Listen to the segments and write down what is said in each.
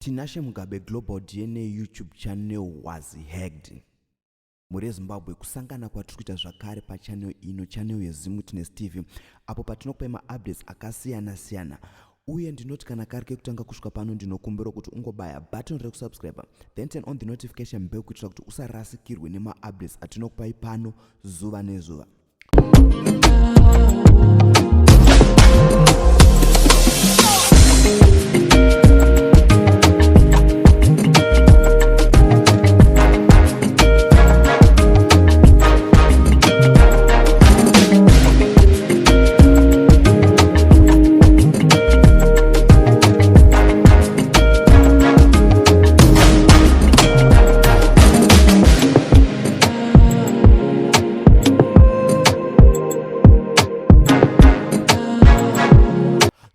Tinashe Mugabe Global DNA YouTube channel was hacked. Mhuri yeZimbabwe, kusangana kwatiri kuita zvakare pachannel ino, channel yeZimwitness TV, apo patinokupai maupdates akasiyana siyana. Uye ndinoti kana kari kekutanga kusvika pano, ndinokumbira kuti ungobaya button rekusubscribe, then turn on the notification bell kuitira kuti usarasikirwe nemaupdates atinokupai pano zuva nezuva.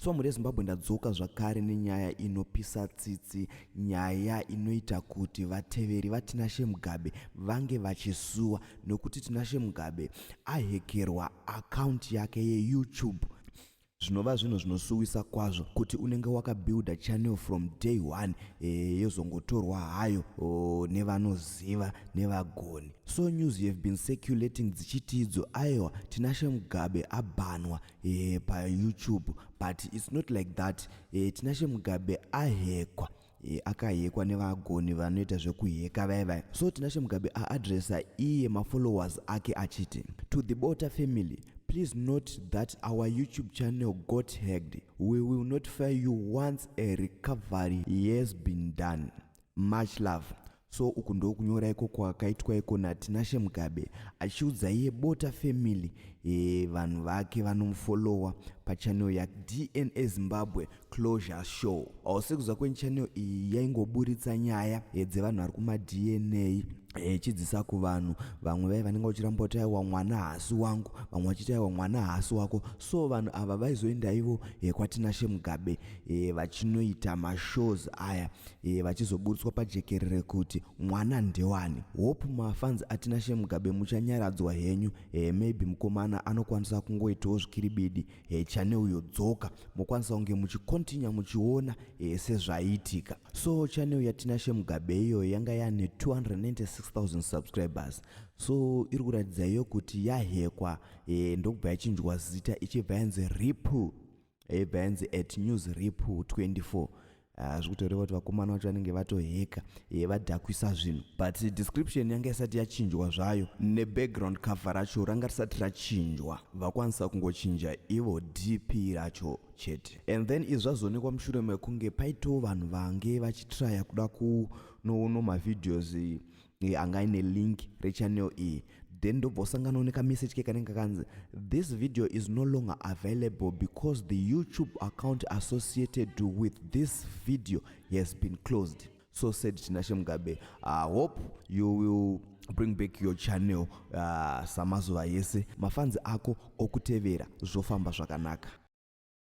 So mhuri yeZimbabwe, ndadzoka zvakare nenyaya inopisa tsitsi, nyaya inoita kuti vateveri vaTinashe Mugabe vange vachisuwa nokuti Tinashe Mugabe ahekerwa akaunti yake yeYouTube, zvinova zvinhu zvinosuwisa kwazvo kuti unenge wakabuilda channel from day one, yozongotorwa hayo nevanoziva nevagoni. So news have been circulating dzichiti idzo, aiwa, Tinashe Mugabe abhanwa paYouTube, but it's not like that. Tinashe Mugabe ahekwa, akahekwa nevagoni vanoita zvekuheka vaya vaya. So Tinashe Mugabe aadresa iye mafollowers ake achiti, "To the Bota family, please note that our YouTube channel got hacked. We will notify you once a recovery has been done. Much love." So uku ndokunyora iko kwakaitwa iko naTinashe Mugabe achiudza iye Bota family, vanhu vake vanomufollowa pachannel yaDNA Zimbabwe Closure Show. Sekuziva kwenyu, channel iyi yaingoburitsa nyaya dzevanhu vari kumaDNA, ichidzisa kuvanhu. Vamwe vai vanenge vachiramba kuti aiwa, mwana haasi wangu, vamwe vachiti aiwa, mwana haasi wako. So vanhu ava vaizoenda ivo kwaTinashe Mugabe, vachinoita mashows aya, vachizoburitswa pajekerere kuti mwana ndewani. Hope mafans aTinashe Mugabe muchanyaradzwa henyu. Maybe mukomana anokwanisa kungoitawo zvikiribidi, channel yodzoka, mokwanisa kunge muchicontinue muchiona sezvaiitika. So channel yaTinashe Mugabe iyo yanga yane 296,000 subscribers. So iri kuratidza iyo kuti yahekwa, ndokubva yachinjwa zita, ichibva yanzi Ripple, ibva yanzi @NewsRipple24. Zviri kutoreva kuti vakomana vacho vanenge vatoheka, vadhakwisa zvinhu, but description yanga isati yachinjwa zvayo, nebackground cover racho ranga risati rachinjwa. Vakwanisa kungochinja ivo DP racho chete. And then izvi zvazoonekwa mushure mekunge paitawo vanhu vange vachitraya kuda kunoona mavideos anga aine link rechannel iyi, then ndobva usanganawo nekameseji ke kanenge kakanzi, "This video is no longer available because the YouTube account associated with this video has been closed." So said Tinashe Mugabe. Hope you will bring back your channel samazuva yese, mafans ako okutevera, zvofamba zvakanaka.